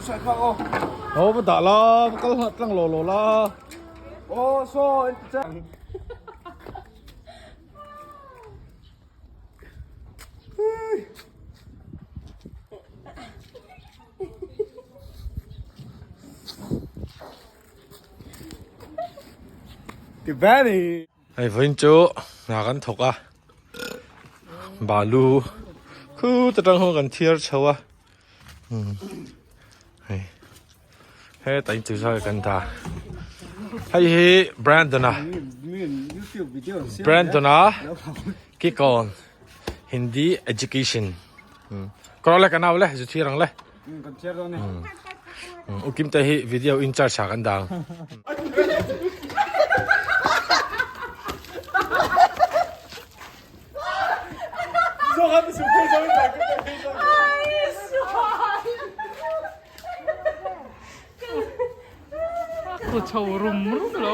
Aw va dah la va kal nghah tlang law law la. Aw saw Ti very. Hei vawiin chu hna kan thawk a balu khut atang ho kan thiar chho a hei hetah in chu kan dah hei hi Brandon a Brandon a kikawn Hindi education kawr le ka nau le zu thir ang le U Kim te hi video in charge ah kan dang. Khu chho rum rum lo.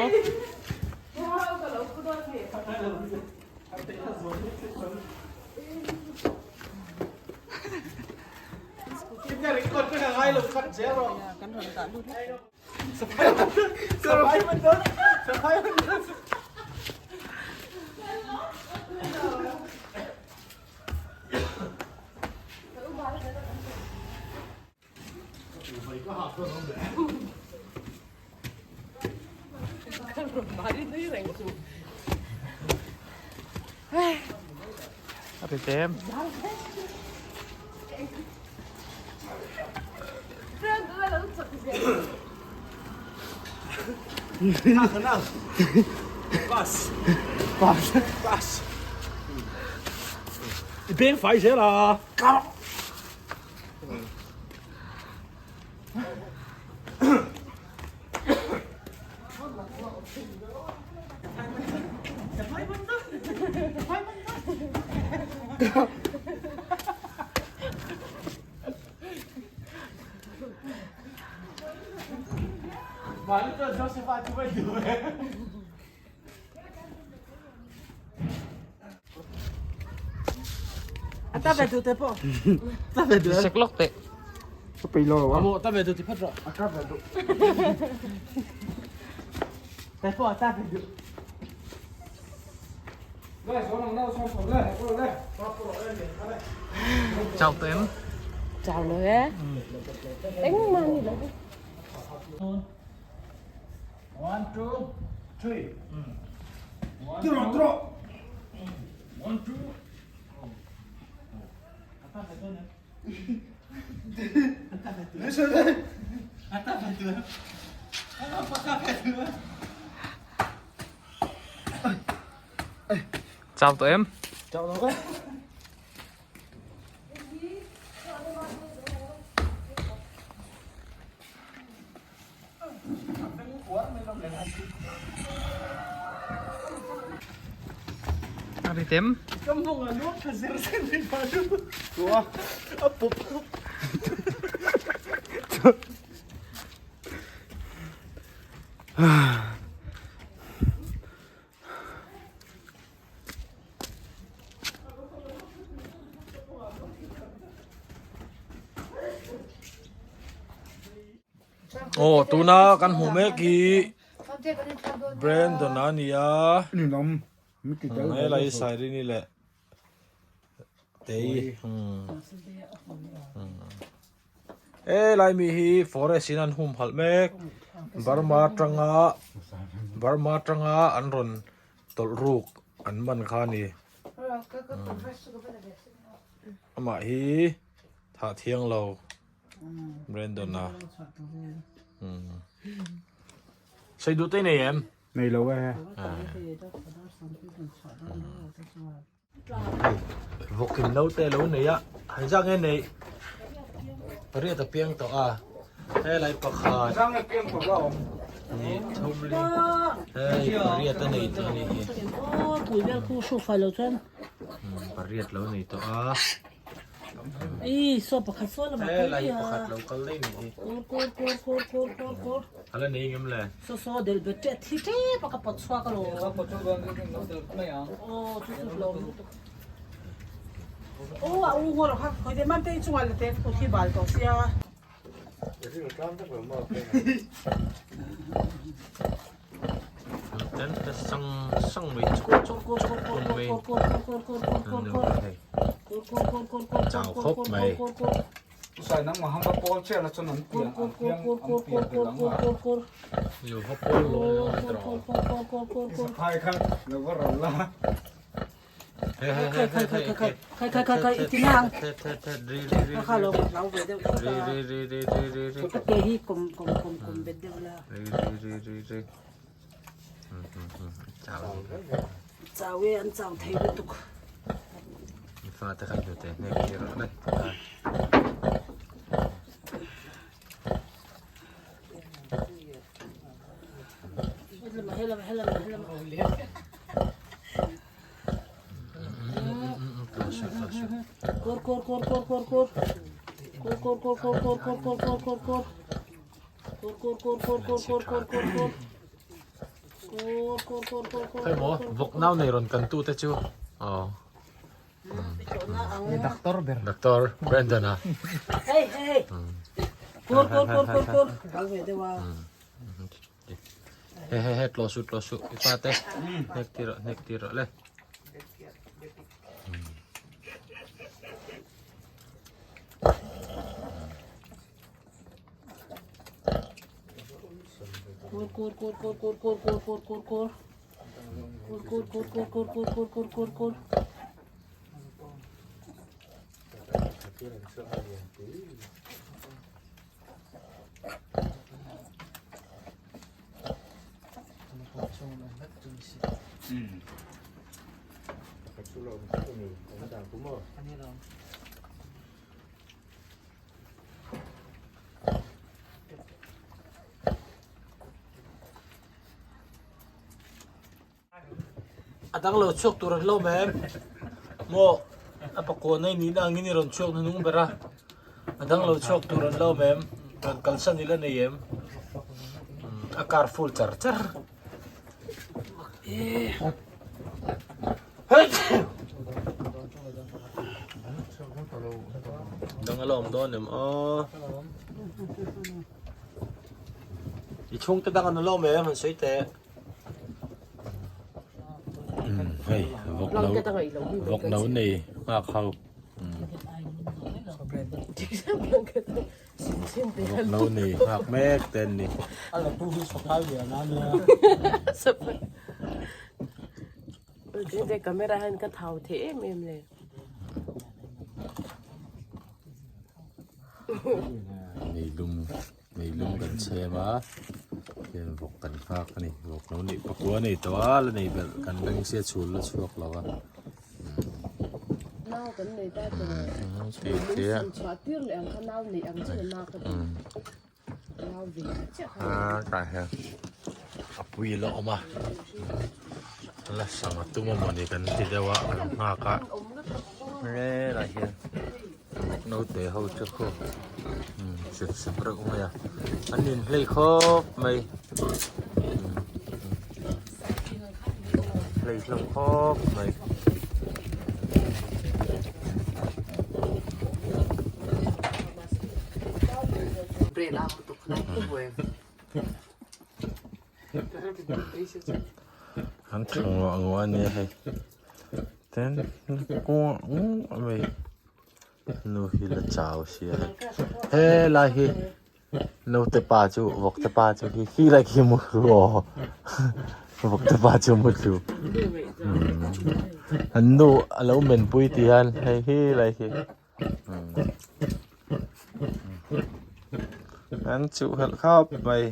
I beng fai zel a. Sek lawk teh. Chau tawh em? Chau lo e. Engmah ni lo. One, two, three. Draw, draw. One, two. Chau tawh em? Chau lo e. A ri tem. Aw tuna kan hmuh mek hi Brandon a ni a helai Sairini leh Tei helai mi hi forest in an humhalh mek Burma atanga Burma atanga an rawn tawlh ruk an man kha a ni amah hi thah thiang lo. Brandon a. Sei duh te nei em? Nei lo e. Vawkin no te lo nei a. Han zak nge nei. Pariat a piang tawh a. Helai pakhat. Zang e piang tawh la awm. Ni thum li. Hei pariat a nei tawh a nih hi. Pui vel khu hru fai lo chuan. Pariat lo nei tawh a. Ih saw pakhat saw lamah He kal lai daih a. pakhat lo kal daih nih hi. Kur kur kur kur kur kur kur. A la nei ngem le. Saw saw del bet ṭe thi ṭep a ka pawt chhuak alawm. Ka pawt chhuak dawn chu lo del mai ang. Aw chu chu hlawm lutuk. Aw a u ngawr kha khawi te man te i chungah la te ka kut hi bal tawh sia. Ten te sang sang mai chuk chuk chuk hlawm mai chau khawp mai. Fate kha hnute hnek tir rawh le. Hei maw vawk nau nei rawn kan tu te chu aw Doctor ber Doctor Brandon a He he he tlo su tlo su i pa te hnek tir rawh hnek tir rawh le. A dang lo chhuak tur an hlawm em? Maw a pakua nei nihna angin i rawn chhuak hnuhnung ber a, a dang lo chhuak tur an hlawm em? Rawn kalsan ila nei em? A car full char char. Dang a la awm dawn em aw? I chhungte dang an la awm em han sawi teh. Hei vawk no vawk no nei nghak ho vawk no nei nghak mek te an ni. Camera hian ka thau thei em em le. Meilum meilum kan chhem a hian vawk kan nghak a ni vawk lo neih pakua a nei tawh a la nei belh kan ring sia chhul la chhuak lo a Nau kan nei ta tawh ti te a chhuah tir leh ang kha nau neih ang chu na ka ti nau ve chiah kha a tah hian a pui la awm a la sangha tum amawni kan ti deuh a kan nghak a helaiah hian. Naute ho chu khu sep sep reuh mai a an inhlei khawp mai hlei hlawm khawp mai. An tha nguah nguah a nia hei ten nguah nguah mai. Nu hi la chau sia he helai hi naute pa chu vawkte pa chu hi khi lai khi mu thlu aw vawkte pa chu mu thlu an nu a lo men pui ti hian hei hi lai hi an chuh helh khawp mai.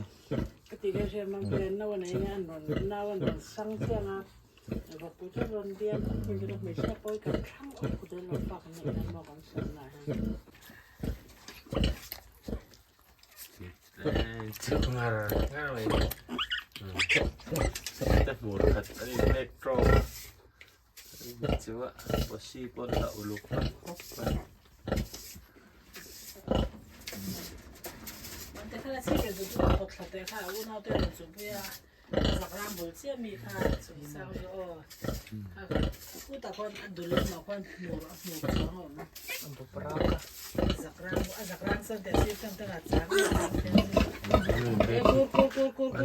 Ngar ngar mai te hmur khat an in nek tawng a chu a posi pawh an la uluk hman khawp mai. An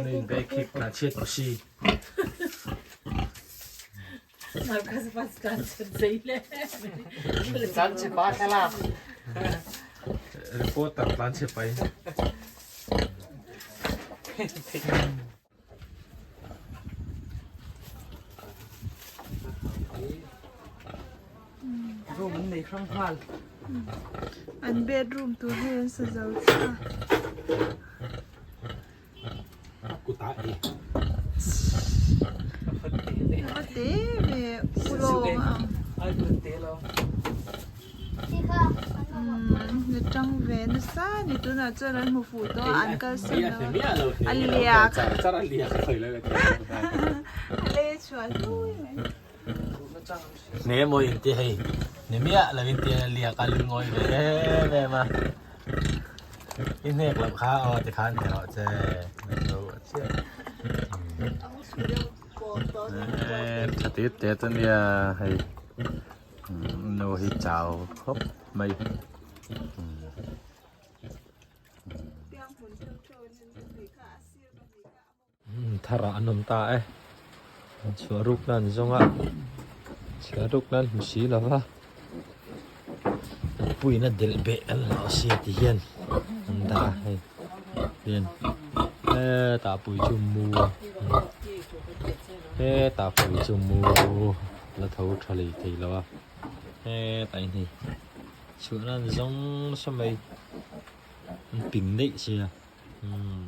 in be khik na chhiat ku si. Reporter tlan chhe pai. Room an nei hrang nghal. An bedroom tur hi an sa zo chiah a. Kuta e. A te ve ulawng a ang. Umm tang ve nasa a ni tunah chuan an hmu fuh tawh a an kalsan lo a liak a lei a chhuah hlui mai. Hne maw in ti hei ni miah lo in tia liak a lungawi ve em em a i hnek loh kha aw tikhan ti rawh che a chiah. Tha tit tet a nia hei. Nu hi chau khawp mai. Thar ah an awm ta e. Chhuah ruk nan zawng a chhuah ruk nan hmu si lo va. Puiin a delh beh an hlauh sia ti hian an dah a hei hian hetah pui chu mu a hetah pui chu mu. La tho tha lei thei lo a hetah hian hei chhuah nan zawng nasa mai an ping daih sia umm.